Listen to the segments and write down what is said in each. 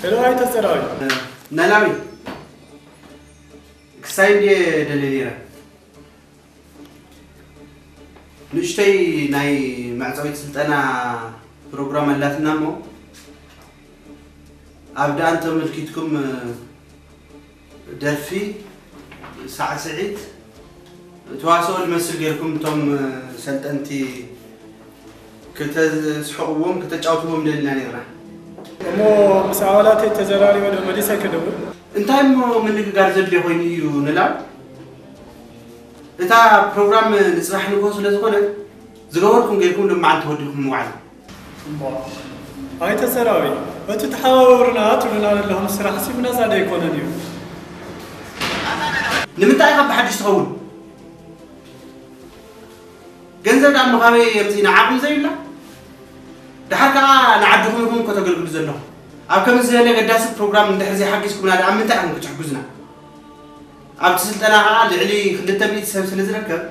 ሄሎ፣ ኣይተ ሰራዊት። ነላዊ፣ ክሳይ እንድየ ደልየ ነይረ። ንእሽተይ ናይ መዕጸዊት ስልጠና ፕሮግራም ኣላትና እሞ፣ ኣብ ደኣን ተመልኪትኩም ደርፊ፣ ሳዕስዒት፣ ተዋስኦ ዝመስል ጌርኩም እቶም ሰልጠንቲ ከተስሕቕዎም፣ ከተጫውትዎም ደሊና ኔርና። እሞ ምስ ኣባላተይ ተዘራሪበ ዶ መሊሰ ክድውል? እንታይ እሞ ምንግጋር ዘድልዮ ኮይኑ እዩ ንላል? እታ ፕሮግራም ንጽባሕ ንግሆ ስለ ዝኾነ፣ ዝገበርኩም ጌርኩም ሎም መዓልቲ ወዲኹም ምውዓል። እሞ ኣይተ ሰራዊ፣ እቲ ተሓባበሩና ትብሉና ዘለኹም ስራሕ ሲ ብነጻ ዶ ኣይኮነን እዩ? ንምንታይ ኢኻ ብሓድሽ ትኸውን? ገንዘብ ዳሞ ካበይ የምጽእና ዓቕሚ ዘይብላ? ደሓር ከኣ ንዓድኹም ኢኹም እኮ ተገልግሉ ዘለኹም። ኣብ ከምዚ ዝበለ ገዳሲ ፕሮግራም እንድሕር ዘይሓጊዝኩምና ደኣ ኣብ ምንታይ ኢኹም ክትሕግዙና? ኣብቲ ስልጠና ከኣ ልዕሊ ክልተ ሚእቲ ሰብ ስለ ዝርከብ፣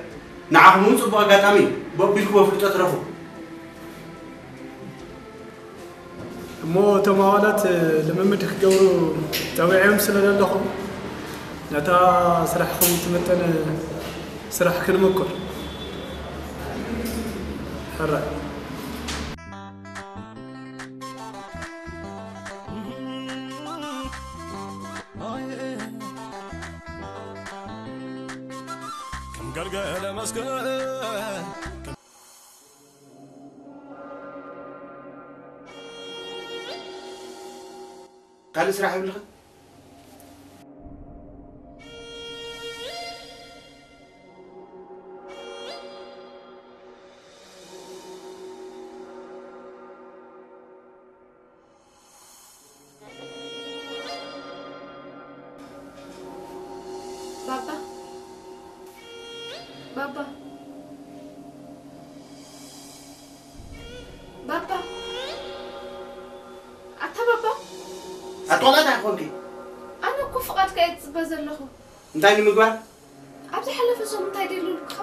ንዓኹም እውን ጽቡቕ ኣጋጣሚ እዩ። በቢልኩዎ ፍልጠት ረኹ። እሞ እቶም ኣባላት ልምምድ ክገብሩ ጠዊዖም ስለ ዘለኹም፣ ነታ ስራሕኹም ትምጥን ስራሕ ክንምኩር። ሕራይ። ከም ገልገለ መስቀል ካልእ ስራሕ ይብልኻ? ባባ፣ ባባ፣ ባባ፣ ኣታ ባባ። ኣታ ቆልዓ እንታይ ኮንኪ? ኣነ እኮ ፍቓድካ እየ ዝጽበ ዘለኹ። እንታይ ንምግባር? ኣብ ዝሓለፈ ሰሙን እንታይ ደልዩልካ?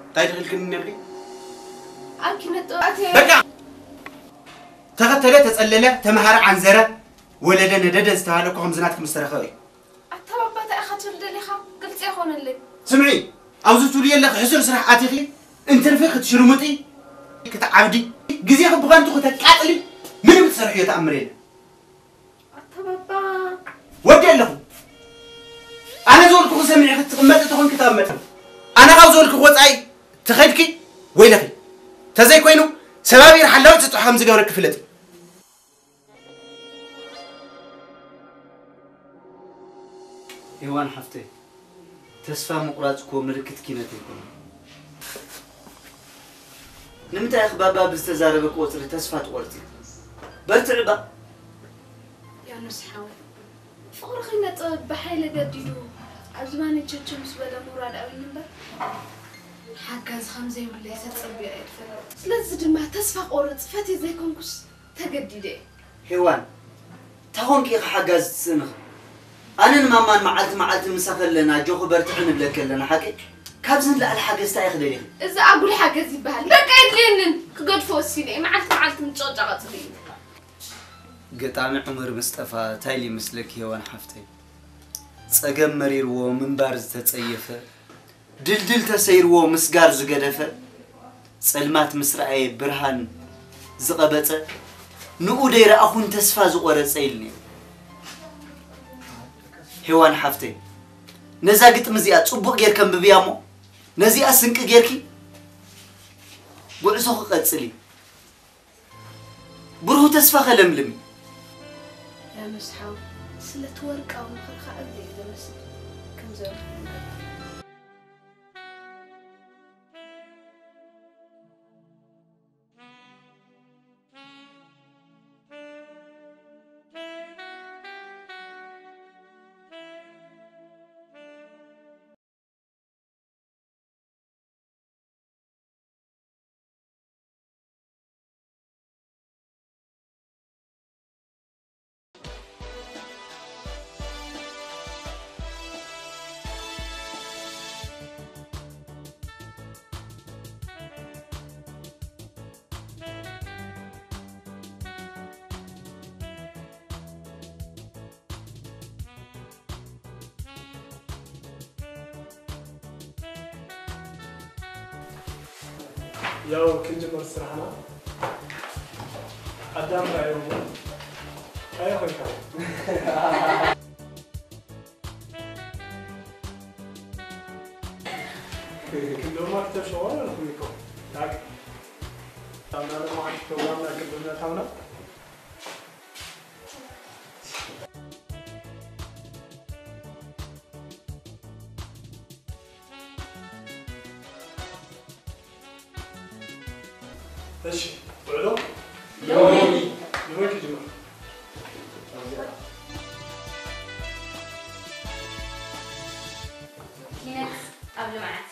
እንታይ ደልክኒ ነርኪ? ኣብ ኪነ ጥበብ ኣትየ። በቃ! ተኸተለ፣ ተጸለለ፣ ተማሃረ፣ ዓንዘረ፣ ወለደ፣ ነደደ ዝተባህለ እኮ ከምዚ ናትኪ ምስ ተረኸበ እዩ። ኣታ ባባ እንታይ ኢኻ ትብል ደሊኻ? ግልጺ ኣይኮነለይ። ስምዒ፣ ኣብዚ ትብልዮ ኣለኺ ሕሱር ስራሕ ኣቲኺ እንትርፊ ክትሽርሙጢ፣ ክትዓብዲ፣ ግዜኺ ብኸንቱ ክተቃጥሊ፣ ምንም ትሰርሕዮ ተኣምር የለን። ኣታ ባባ። ወዲ ኣለኹ። ኣነ ዝበልኩኺ ሰሚዒ ክትቕመጢ ተኾንኪ ተቐመጢ። ኣነ ካብ ዝበልኩኺ ወጻኢ ተኸድኪ ወይለኺ። ተዘይኮይኑ ሰባቢር ሓላዊ ጽጥሑ ከም ዝገብረኪ ፍለጢ። ሄዋን ሓፍተይ፣ ተስፋ ምቑራጽ እኮ ምልክት ኪነት ኣይኮነን። ንምንታይ ኢኺ ባባ ብዝተዛረበ ቁጽሪ ተስፋ ትቖርጺ? በርትዒ እባ። ያኑስ ሓወይ፣ ፍቕሪ ኪነ ጥበብ ብሓይሊ ገዲዱ ኣብ ዝባነይ ቸቸ ምስ በለ ምውራድ ኣብዩኒ እምበር፣ ሓጋዚ ከም ዘይብለይ ተጸቢቐ እየ ዝፈልጥ። ስለዚ ድማ ተስፋ ቆርጽ ፈትየ ዘይኮንኩስ ተገዲደ እየ። ሄዋን፣ እንታይ ኮንኪ ኢኺ ሓጋዚ ትስእንኺ? ኣነን ማማን መዓልቲ መዓልቲ ምሳኺ ኣለና፣ ኣጆኺ በርትዒ ንብለኪ ኣለና፣ ሓቂ? ካብዚ ንላዕሊ ሓገዝ እንታይ ኢኺ ደሊኺ? እዚ ኣጉል ሓገዝ ይበሃል። በቃ የድልየንን። ክገድፎ ወሲነ እየ። መዓልቲ መዓልቲ ምጭቕጫቕ ኣጽሊእኒ። ገጣሚ ዑመር ምስጠፋ እንታይ ኢሉ ይመስለኪ ሄዋን ሓፍተይ? ጸገም መሪርዎ ምንባር ዝተጸየፈ፣ ድልድል ተሰይርዎ ምስጋር ዝገደፈ፣ ጸልማት ምስ ረኣየ ብርሃን ዝቐበጸ፣ ንኡ ደይረኣኹን ተስፋ ዝቖረጸ ኢሉ ነይሩ። ሄዋን ሓፍተይ፣ ነዛ ግጥሚ እዚኣ ጽቡቕ ጌርኪ ኣንብብያ እሞ፣ ነዚኣ ስንቂ ጌርኪ ጉዕዞኺ ቀጽሊ። ብሩህ ተስፋ ከለምልም። ያኑስ ሓው፣ ስለቲ ወርቃዊ ምኽርኻ ኣዝየ እየ ዘመስግን። ከም ዝበልኩ ንገብር። ያው ክንጅምር ስራሕና። ኣዳም ራእዩ እንታይ ኾንካ? ክንዶማ ክተብ ሸዋን ኣለኹም እኮ። ታክ። ታምና ለማዓት ፕሮግራምና ክብርና ታምና። እሺ፣ ውዕሎ ሎሚ ሎሚ ክጅምር። ኪነት ኣብ ልምዓት።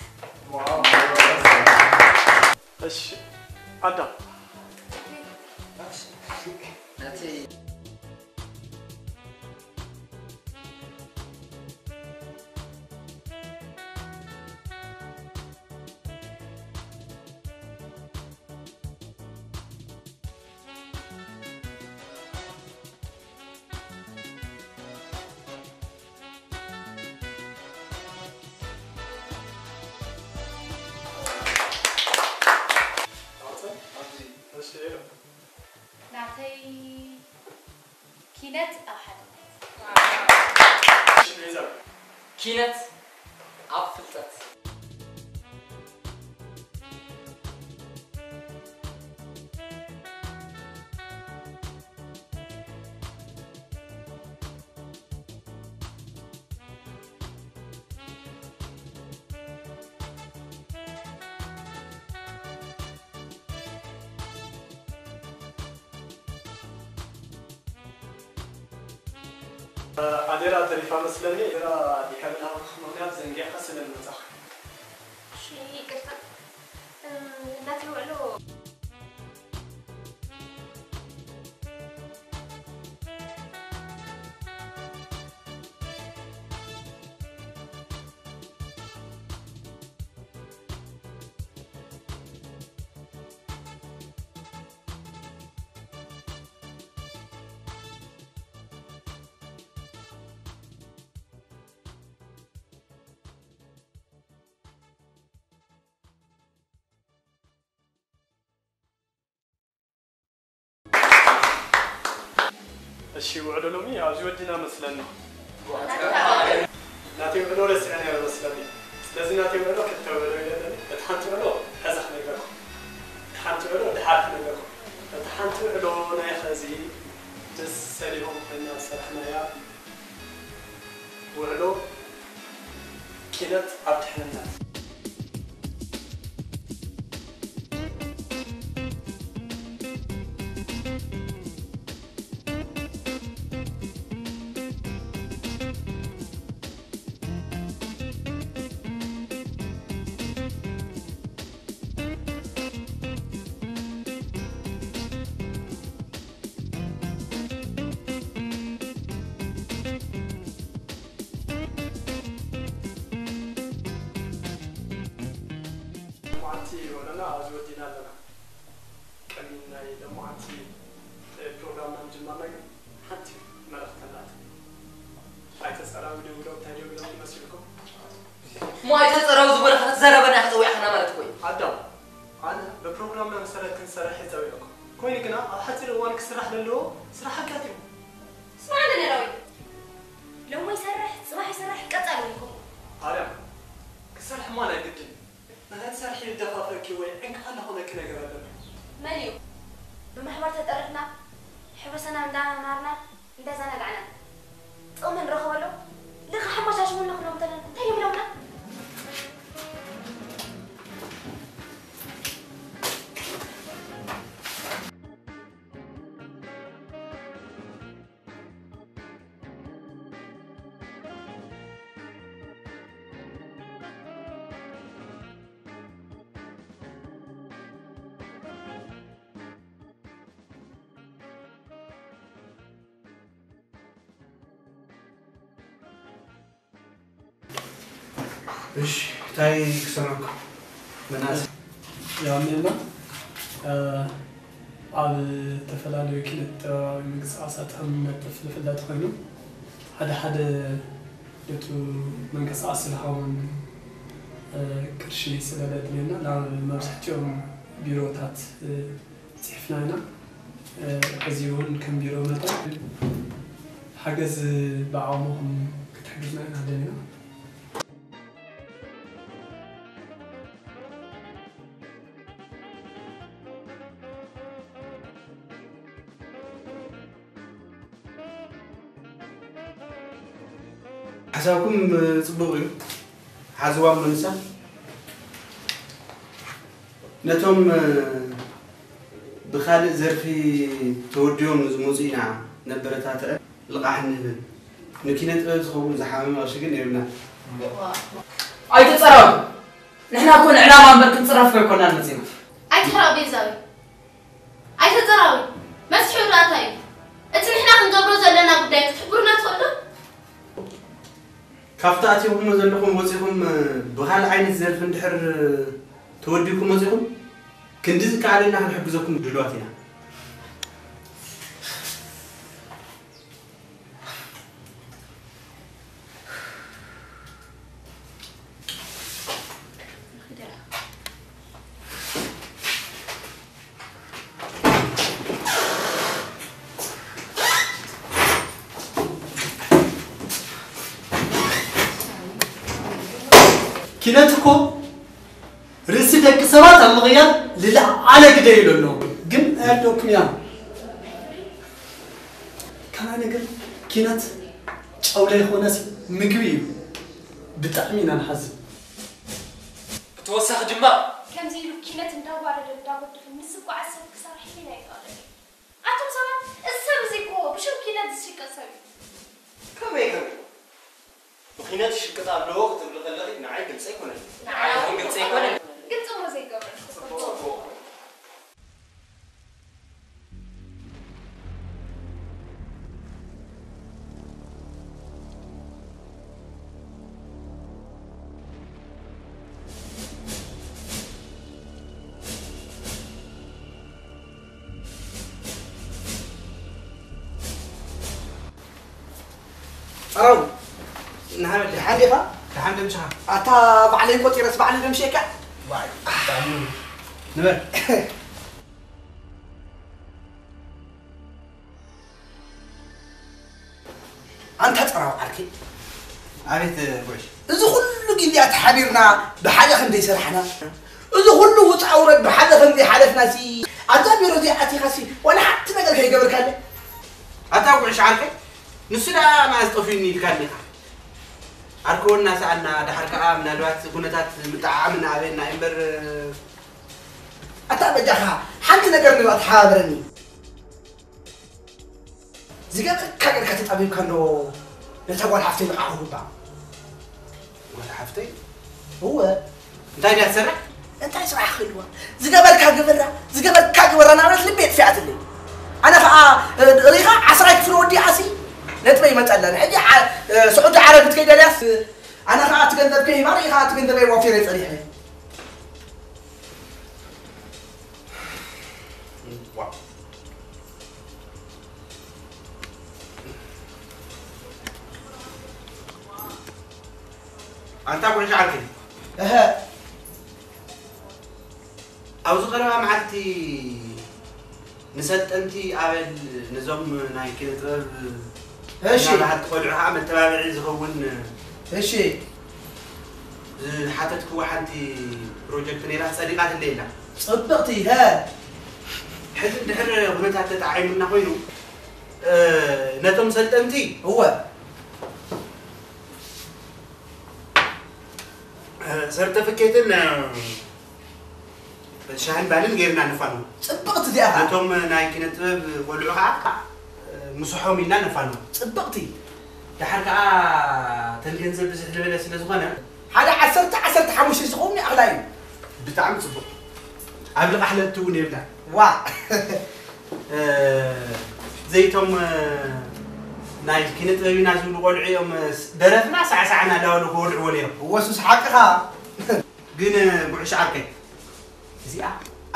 እሺ፣ ኣዳም። ነቲ ናተይ ኪነት ኣብ ሓድነት። ኪነት ኣብ ፍልጠት። ኣዴራ ተሪፋ መስለኒ። ኣዴራ ዲካ ብናትኻ ምኽንያት ዘንጊዕካ ስለ ዝመጻኻ። እሺ፣ ይቅርታ። እም፣ ናተይ ውዕሎ እሺ፣ ውዕሎ ሎሚ ኣብዚ ወዲና መስለኒ። ናተይ ውዕሎ ረሲዐ ነይረ መስለኒ። ስለዚ ናተይ ውዕሎ ክልተ ውዕሎ እዩ ዘለኒ። እቲ ሓንቲ ውዕሎ ሕዚ ክነግረኩም። እቲ ሓንቲ ውዕሎ ድሓር ክነግረኩም። እቲ ሓንቲ ውዕሎ ናይ ኸዚ ምስ ሰሊሆም ኮይና ዝሰርሕናያ ውዕሎ ኪነት ኣብ ድሕንነት። ሎማዓንቲ ውዕሎና ኣብዚ ወዲና ኣለና። ቅድሚ ናይ ሎማዓንቲ ፕሮግራምና ምጅማርና ግን ሓንቲ መልእኽቲ ኣላትኒ። ኣይተ ጸራዊ ድውሎ እንታይ ድዮም ኢሎም ይመስልኩም? እሞ ኣይተ ጸራዊ ዝበልኻ ክትዛረበና ኢኻ ጸዊዕካና ማለት እኮ እዩ። ኣዳም፣ ኣነ ብፕሮግራምና መሰረት ክንሰርሕ እየ ጸዊዐኩም። ኮይኑ ግና ኣብ ሓጺር እዋን ክስራሕ ዘለዎ ስራሕ ኣጋጢሙ። ስማዕ እንተ ነራዊ፣ ሎሚ ይሰርሕ፣ ጽባሕ ይሰርሕ፣ ቀጻሊ እውን ከምኡ። ኣዳም፣ ክሰርሕ እማ ናይ ግድን እዩ። ንኸትሰርሒ ዝደፋፍኣኪ ወይ ዕንቅፋት ዝኾነኪ ነገር ኣሎ ዶ? መን እዩ? ብማሕበር ተጠርፍና፣ ሕብረተሰብና እንዳመሃርና፣ እንዳዘናጋዕና ጥቕሚ ንረኽበሉ፣ ልኽዕ ሓሙሽተ ሽሙን ንኽሎም እንተለን እንታይ እዮም ኢሎምና? እሺ፣ እንታይ ክሰምዐኩም? መናእሰይ። ያው፣ ሜላ፣ እ፣ ኣብ ዝተፈላለዩ ኪነ ጥበባዊ ምንቅስቃሳት ከም ነጥፍ ዝፍለጥ ኮይኑ፣ ሓደ ሓደ ነቱ መንቀሳቐሲ ዝኸውን፣ እ፣ ቅርሺ ስለ ዘድልየና፣ ናብ መብዛሕትኦም ቢሮታት፣ እ፣ ጽሒፍና ኢና። እ፣ ሕዚ እውን ከም ቢሮ መጠን ሓገዝ ብዓቕምኹም ክትሕግዙና ኢና ደሊና። ሓሳብኩም፣ እ፣ ጽቡቕ እዩ። ሓዝዋም ምንሳ ነቶም፣ እ፣ ብኻልእ ዘርፊ ተወዲቦም ንዝመጹ ኢና ነበረታትዕን ልቓሕን ንህብን። ንኪነ ጥበብ ዝኸውን ዝሓመመ ቅርሺ ግን የብልናን። ኣይትጸረፉ። ንሕና እኮ ንዕላማ እምበር ክንጽረፍ እኮ ኣይኮናን መጺና። ኣይትሕረቕ ቤዛዊ። ኣይትጸራዊ። መፍትሒኡ ደኣ እንታይ እዩ? እቲ ንሕና ክንገብሮ ዘለና ጉዳይ ክትሕብሩና ትኽእሉ ዶ? ካብቲ ኣቲኹሞ ዘለኹም ወጺኹም፣ እ፣ ብኻልእ ዓይነት ዘርፊ እንድሕር፣ እ፣ ተወዲብኩም ወጺኹም፣ ክንዲ ዝከኣለና ክንሕግዘኩም ድሉዋት ኢና። ኪነት እኮ ርእሲ ደቂ ሰባት ኣብ ምቕያር ዝለዓለ ግደ ኢሉ ኣሎ። ግን ኣየርደኦኩን እያ። ካልኣይ ነገር፣ ኪነት ጨው ዘይኮነስ ምግቢ እዩ። ብጣዕሚ ኢና ንሓዝን። ብተወሳኺ ድማ ከምዚ ኢሉ ኪነት እንዳዋረደ እንዳጎደፈ ምስ ዝጓዓዝ ሰብ ክሳራ ሕሊና ኣይተዋረደ። ኣቱም ሰባት፣ እዚ ሰብ እዚ እኮ ብሽም ኪነት ዝሽቀጥ ሰብ እዩ። ከመይ ከመይ? ብኺነት ይሽቅጥ ኣለዎ ክትብሊ ከለኺ ንዓይ ግልፂ ኣይኮነን። ንዓይ እውን ግልፂ ኣይኮነን። ግልፂ እሞ ዘይገብር። ኣራው፣ ንሓመድ ደሓን ዲኻ? ደሓን ደምሽኻ? ኣታ ባዕለይ ቆጺረስ ባዕለይ ደምሽየካ? ዋይ፣ ብጣዕሚ ንበር። ኣንታ ጸራው ዓርከይ። ኣቤት ጉዕሽ። እዚ ኩሉ ግዜያት ሓቢርና ብሓደ ከም ዘይሰራሕና፣ እዚ ኩሉ ውጣ ውረድ ብሓደ ከም ዘይሓለፍና ሲ፣ ኣብዛ ቢሮ እዚኣ ኣቲኻሲ ዋላ ሓንቲ ነገር ከይገበርካለ? ኣታ ጉዕሽ ዓርከይ፣ ንሱ ደኣ መኣዝ ጠፊኡኒ ኢልካኒ ኢኻ። ዓርከ ወና ሰኣና፣ ደሓር ከኣ ምናልባት ኩነታት ምጥዓዓም እናኣበየና እዩ እምበር። ኣታ በጃኻ ሓንቲ ነገር ንባ ተሓባበረኒ። ዝገበርካ ጌርካ ተጣቢብካ እንዶ ነታ ጓል ሓፍተይ ልቓሕ ክግባእ። ጓል ሓፍተይ? እወ። እንታይ ድያ ትሰርሕ? እንታይ ስራሕ ክህልዋ? ዝገበርካ ግበራ፣ ዝገበርካ ግበራ እናበለት ልቢ የጥፊኣትለይ። ኣነ ኸዓ፣ እ፣ ርኢኻ ዓስራይ ክፍሊ ወዲኣሲ ነጥበይ ይመጸለን። ሕጂ ዓ-፣ እ፣ ስዑዲ ዓረብ ክትከይድ ደልያስ፣ ኣነ ኸዓ እቲ ገንዘብ ከይህባ ርኢኻ እቲ ገንዘበይ ወፊረ ጸኒሐ። ኣንታ ጉዕሽ ዓርከይ። እሀ። ኣብዚ ቀረባ መዓልቲ ንሰልጠንቲ ኣበል ነዞም ናይ ኪነ ጥበብ እሺ። ናባህልቲ ቆልዑ ከዓ መተባብዒ ዝኸውን እሺ። ዝሓተትክዎ ሓንቲ ፕሮጀክት ነይራ፣ ጸዲቓትለይ ኣላ። ጽብቕቲ፣ ሀ። ሕዚ እንድሕር ኩነታት ተጣዒሙና ኮይኑ፣ እ፣ ነቶም ሰልጠንቲ እወ። ሰርተፍኬትን፣ እ፣ ሻሂን ባንን ጌርና ንፋኖ። ጽብቕቲ እዚኣ ኸዓ። ነቶም ናይ ኪነ ጥበብ ቆልዑ ኸዓ፣ እ፣ ምሶሖም ኢልና ነፋኖ። ጽብቕቲ። ደሓር ከኣ ተን ገንዘብ ብዝሕ ዝበለ ስለ ዝኾነ፣ ሓደ ዓሰርተ፣ ዓሰርተ ሓሙሽተ ዝኸውን ይኣኽላ እዩ። ብጣዕሚ ጽቡቕ። ኣብ ልቓሕ ለእቱ እውን የብላን። ዋ። እ፣ ዘይቶም፣ እ፣ ናይ ኪነ ጥበብ ኢና ዝብሉ ቆልዑ እዮም፣ እ፣ ደረፍና ሳዕሳዕና እንዳበሉ ክወልዕዎ ነይሮም። እወ፣ ሱስ ሓቅኻ። ግን፣ እ፣ ጉዕሽ ዓርከይ፣ እዚኣ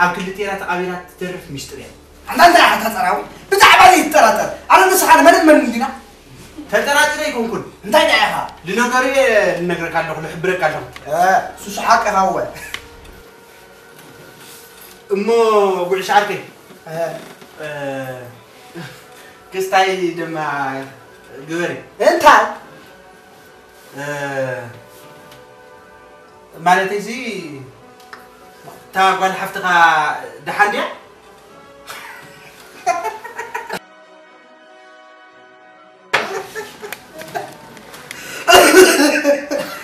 ኣብ ክልቴና ተቓቢላ ትተርፍ ሚስጥር እያ። ኣንታ እንታይ ኢኻ ተጸራዊ? ብዛዕባ ዘይትጠራጠር። ኣነ ንስኻ ንመንን መንን ዲና? ተጠራጢረ ኣይኮንኩን። እንታይ ደኣ ኢኻ? ልነገሩ እየ፣ ልነግረካ ኣለኹ፣ ልሕብረካ ኣለኹ። እ፣ ሱስ ሓቅኻ እወ። እሞ ጉዕሽ ዓርከይ፣ እ። እ፣ ክስታይ ድማ ግበሪ። እንታይ? እ፣ ማለተይ እዚ፣ እታ ጓል ሓፍትኻ ደሓን ድያ?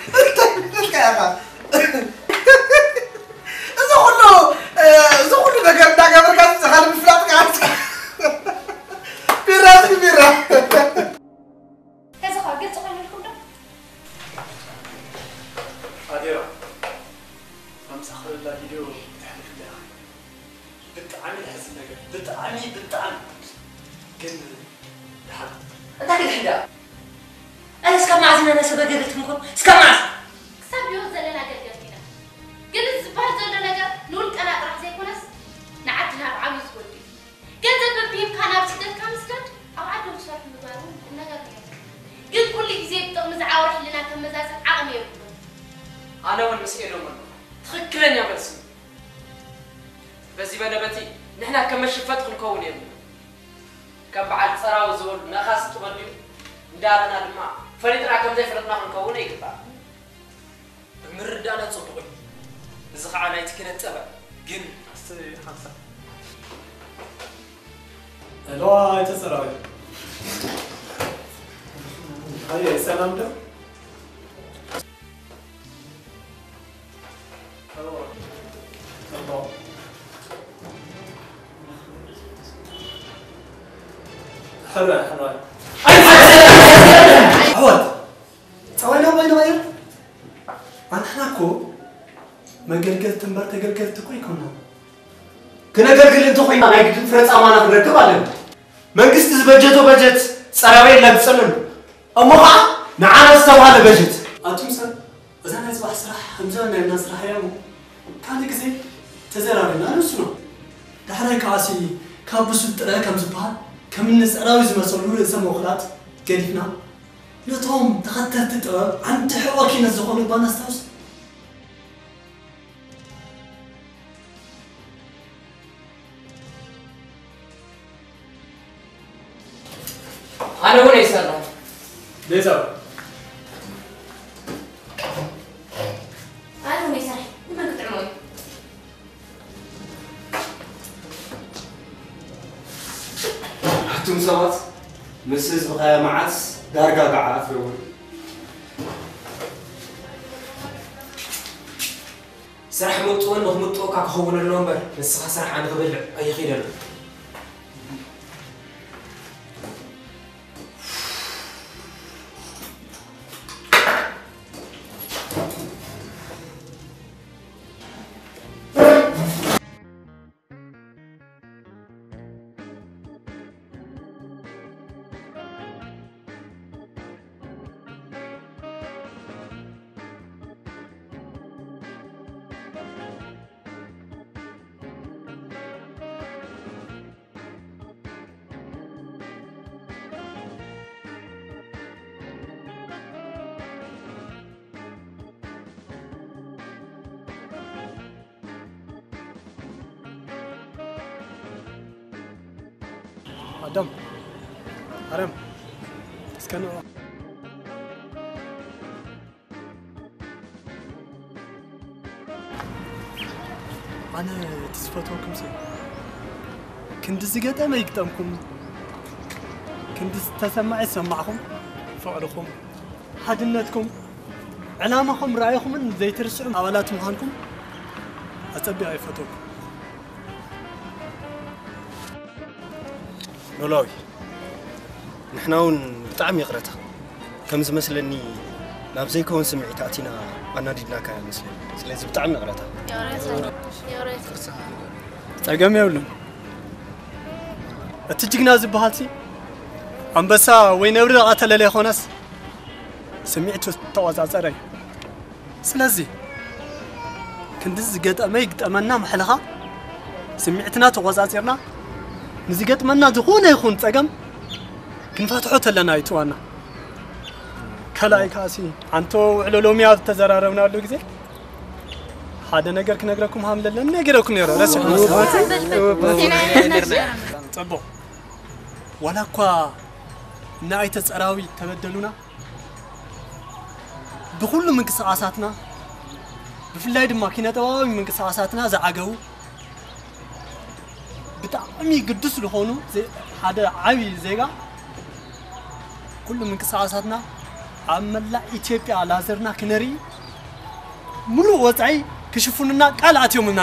እንታይ ኢልካ ኢኻ? እዚ ኩሉ፣ እ፣ እዚ ኩሉ ነገር እንዳገበርካ ዝፀኻ ንምፍላጥ ከኣ ቢራ፣ እዚ ቢራ። ከዚ ኸ ግልፂ ኮይኑልኩም ዶ? ኣዴራ፣ ኣምፃ ክልላ ቪድዮ ተሕልፍ እንዳ ኢኻ። ብጣዕሚ ዘሕዝን ነገር፣ ብጣዕሚ፣ ብጣዕሚ። ግን ድሓን። እንታይ ክትሕዳ? ኣነ እስካብ መዓዝ ኢና ናይ ሰብ ኣገልገልቲ ክንኮን? እስካብ መዓዝ? ክሳብ ብህይወት ዘለና ኣገልገልቲ ኢና። ግን እዚ ዝበሃል ዘሎ ነገር ንውልቀና ጥራሕ ዘይኮነስ፣ ንዓድና ብዓብዩ ዝጎድእ እዩ። ገንዘብ በብሂብካ ናብ ስደት ካብ ምስዳድ፣ ኣብ ዓዶም ዝሰርሑ ምግባር እውን ቁም ነገር ነይሩ። ግን ኩሉ ግዜ ብጥቕሚ ዝዓወረ ሕልና ከመዛዝን ዓቕሚ የብሉን። ኣነ እውን ምስ ኤዶም ኣለኹ። ትኽክለኛ መልሲ። በዚ በለ በቲ ንሕና ከም መሽፈጥ ክንከውን የብሉን። ከም በዓል ጸራዊ ዝበሉ ነኻሲ ጥበብ ድዩ እንዳበልና ድማ ፈሊጥና ከም ዘይፈለጥና ክንከውን ኣይግባእ። ብምርዳእና ጽቡቕ እዩ። እዚ ኸዓ ናይቲ ኪነ ጥበብ ግን ኣስ-፣ ሓንሳብ። ሄሎ፣ ኣይተ ጸራዊ። ኣየ፣ ሰላም ዶ? ሕራይ፣ ሕራይ። ኣሕዋት፣ ጸባይና ባይና ቀይር። ኣንሕና እኮ መገልገልቲ እምበር ተገልገልቲ እኮ ኣይኮናን። ክነገልግል እንተኾይና ናይ ግድን ፍረ ጻማና ክንረክብ ኣለና። መንግስቲ ዝበጀቶ በጀት ጸራዊ የላግጸሉን። እሞ ኸዓ ንዓና ዝተባህለ በጀት። ኣቱም ሰብ፣ እዛ ናይ ጽባሕ ስራሕ ከምዚ ናይ ቡና ስራሕ እያ እሞ፣ ካልእ ግዜ ተዘራሪብና ንውስኖ። ዳሕራይ ከዓሲ ካብ ብሱል ጥረ ከም ዝበሃል፣ ከም እኒ ጸራዊ ዝመሰሉ ርእሰ ምኹላት ገዲፍና፣ ነቶም ተኸተልቲ ጥበብ ዓንዲ ሕቖ ኪነት ዝኾኑ እባ ነስታውስ። ኣነ እውን ኣይሰርሕን። ቤዛ። ኣነ እውን ኣይሰርሕን። ንመን ክጥዕሞ እዩ? ኣቱም ሰባት፣ ምስ ህዝብኻ መዓት ዳርጋ ገዓ ኣትረውን። ስራሕ ምጥውን ንኽምጥወካ ክኸውን ኣለዎ እምበር፣ ንስኻ ስራሕ ኣነ ክበልዕ ኣይኽእልን። ኣዳም፣ ኣረም፣ እስከ ንዑ። ኣነ እቲ ዝፈትወኩም ሰብ፣ ክንዲ ዝገጠመ ይግጠምኩም፣ ክንዲ ዝተሰማዐ ይሰማዕኩም፣ ፍቕርኹም፣ ሓድነትኩም፣ ዕላማኹም፣ ራእይኹምን ዘይትርስዑ ኣባላት ምዃንኩም ኣጸቢቐ ይፈትወኩም። ኖላዊ፣ ንሕና እውን ብጣዕሚ ይቕረታ። ከም ዝመስለኒ ናብ ዘይከውን ስምዒት ኣቲና ኣናዲድናካ ይመስለኒ። ስለዚ ብጣዕሚ ይቕረታ። ይቕረታ። ይቕረታ። ጸገም የብሉን። እቲ ጅግና ዝበሃልሲ ኣንበሳ ወይ ነብሪ ዝቐተለ ዘይኮነስ ስምዒቱ ዝተቖጻጸረ እዩ። ስለዚ ክንዲ ዝገጠመ ይግጠመና ምሕልኻ ስምዒትና ተቖጻጺርና ንዝገጥመና ዝኾነ ይኹን ጸገም ክንፈትሖ ተለና እዩ እቲ ዋና። ካልኣይ ከኣሲ ኣንቶ ውዕሎ ሎሚ ኣብ ዝተዘራረብናሉ ግዜ ሓደ ነገር ክነግረኩም ሃም ለለን ነጊረኩም ነይረ። ረስሑ። ጽቡቕ። ዋላ እኳ ንኣይተ ጸራዊ ተበደሉና፣ ብኹሉ ምንቅስቓሳትና፣ ብፍላይ ድማ ኪነጥበባዊ ምንቅስቓሳትና ዝዓገቡ፣ ብጣዕሚ ግዱስ ዝኾኑ፣ ዘ-፣ ሓደ ዓቢ ዜጋ፣ ኩሉ ምንቅስቓሳትና ኣብ መላእ ኢትዮጵያ ላዘርና ክነርኢ፣ ሙሉእ ወጻኢ ክሽፍኑና ቃል ኣትዮምና።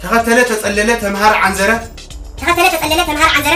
ተኸተለ ተጸለለ ተምሃር ዓንዘረ። ተኸተለ ተጸለለ ተምሃር ዓንዘረ።